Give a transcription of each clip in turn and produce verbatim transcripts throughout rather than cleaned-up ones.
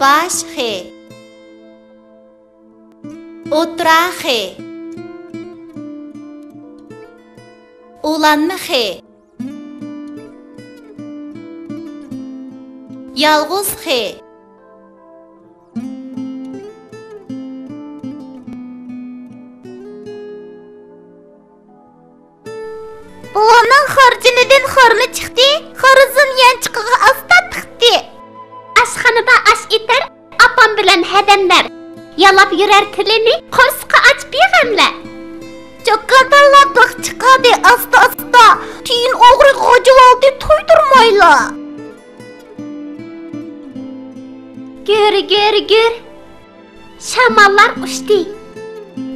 باش خې. ئوتتۇرا خې. ئۇلانما خې. يالغۇز خې. بوۋامنىڭ خارچىنىدىن خارما چىقتى، خارىزىن يانچۇقىغا ئاستا تىقتى. ئاشخانىدا ئاش ئېتەر، ئاپام بىلەن ھەدەملەر. يالاپ يۈرەر تىلىنى، قورسىقى ئاچ بىغەملەر. چوكانتاللا بىخ چىقاردى ئاستا-ئاستا، تىيىن ئوغرى غاجىۋالدى تويدۇرمايلا. گۈر، گۈر، گۈر. شاماللار ئۇچتى.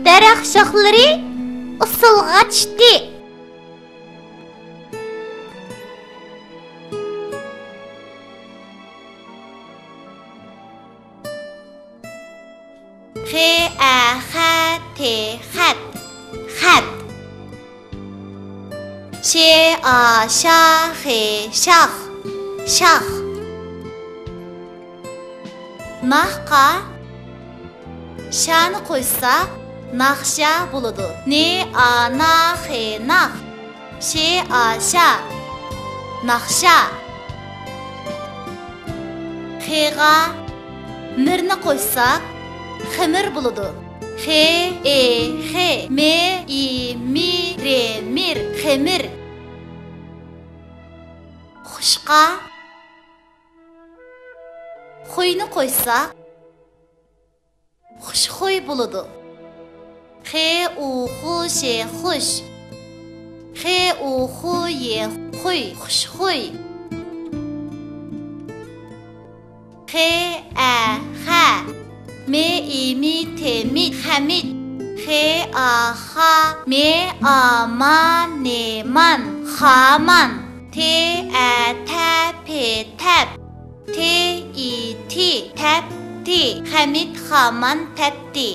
دەرەخ شاخلىرى ئۇسسۇلغا چۈشتى. خې، ئە، خە، تې، خەت. خەت. شې، ئا، شا، خې، شاخ. شاخ. ناخقا شانى قوشساق، ناخشا بولىدۇ. نې، ئا، نا، خې، ناخ. شې، ئا، شا. ناخشا. خېغا مىرنى قوشساق، خېمىر بولىدۇ. خې، ئې، خې. مې، ئى، مى، رې، مىر. خېمىر. خۇشقا خۇينى قوشساق، خۇشخۇي بولىدۇ. خې، ئۇ، خۇ، شې، خۇش. خې، ئۇ، خۇ، يې، خۇي. خۇشخۇي. خې، ئە، خە. مې، ئى، مى، تې، مىت. خەمىت. خې، ئا، خا. مې، ئا، ما، نې، مان. خامان. تې، ئە، تە، پې، تەپ. تې، ئى، تى، تەپتى. خەمىت خامان تەپتى.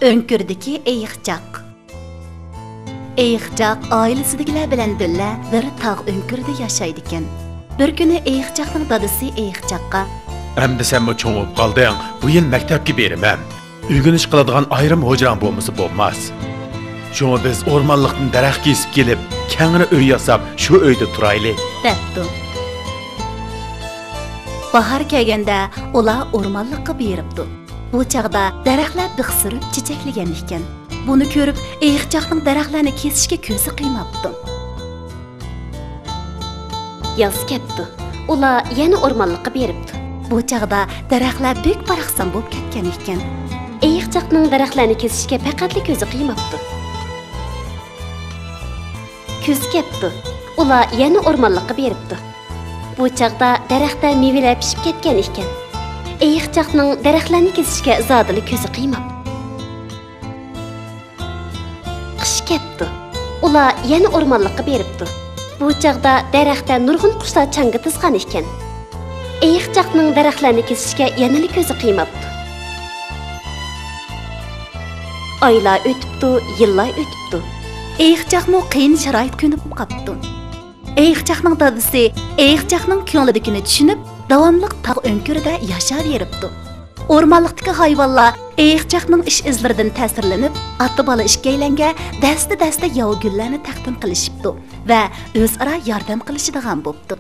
ئۆڭكۈردىكى ئېيىقچاق. ئېيىقچاق ئائىلىسىدىكىلەر بىلەن بىللە بىر تاغ ئۆڭكۈرىدە ياشايدىكەن. بىر كۈنى ئېيىقچاقنىڭ دادىسى ئېيىقچاققا، ئەمدى سەنمۇ چوڭ بولۇپ قالدىڭ، بۇ يىل مەكتەپكە بېرىمەن. ئۆگىنىش قىلىدىغان ئايرىم ھۇجراڭ بولمىسا بولماس. شۇڭا بىز ئورمانلىقتىن دەرەخ كېسىپ كېلىپ، كەڭرى ئۆي ياساپ، شۇ ئۆيدە تۇرايلى، دەپتۇ. باھار كەلگەندە ئۇلار ئورمانلىققا بېرىپتۇ. بۇ چاغدا دەرەخلەر بىخ سۈرۈپ چېچەكلىگەن ئىكەن. بۇنى كۆرۈپ، ئېيىقچاقنىڭ دەرەخلەرنى كېسىشكە كۆزى قىيماپتۇ. ياز كەپتۇ. ئۇلار يەنە ئورمانلىققا بېرىپتۇ. بۇ چاغدا دەرەخلەر بەك باراقسان بولۇپ كەتكەن ئىكەن. ئېيىقچاقنىڭ دەرەخلەرنى كېسىشكە پەقەتلا كۆزى قىيماپتۇ. كۈز كەپتۇ. ئۇلار يەنە ئورمانلىققا بېرىپتۇ. بۇ چاغدا دەرەختە مېۋىلەر پىشىپ كەتكەن ئىكەن. ئېيىقچاقنىڭ دەرەخلەرنى كېسىشكە زادىلا كۆزى قىيماپتۇ. قىش كەپتۇ. ئۇلار يەنە ئورمانلىققا بېرىپتۇ. بۇ چاغدا دەرەختە نۇرغۇن قۇشلار چاڭگا تىزغان ئىكەن. ئېيىقچاقنىڭ دەرەخلەرنى كېسىشكە يەنىلا كۆزى قىيماپتۇ. ئايلار ئۆتۈپتۇ، يىللار ئۆتۈپتۇ. ئېيىقچاقمۇ قىيىن شارائىتقا كۆنۈپ قاپتۇ. ئېيىقچاقنىڭ دادىسى ئېيىقچاقنىڭ كۆڭلىدىكىنى چۈشىنىپ، داۋاملىق تاغ ئۆڭكۈرىدە ياشاۋېرىپتۇ. ئورمانلىقتىكى ھايۋانلار ئېيىقچاقنىڭ ئىش-ئىزلىرىدىن تەسىرلىنىپ، ئاتا-بالا ئىككىيلەنگە دەستە-دەستە ياۋا گۈللەرنى تەقدىم قىلىشىپتۇ ۋە ئۆزئارا ياردەم قىلىشىدىغان بوپتۇ.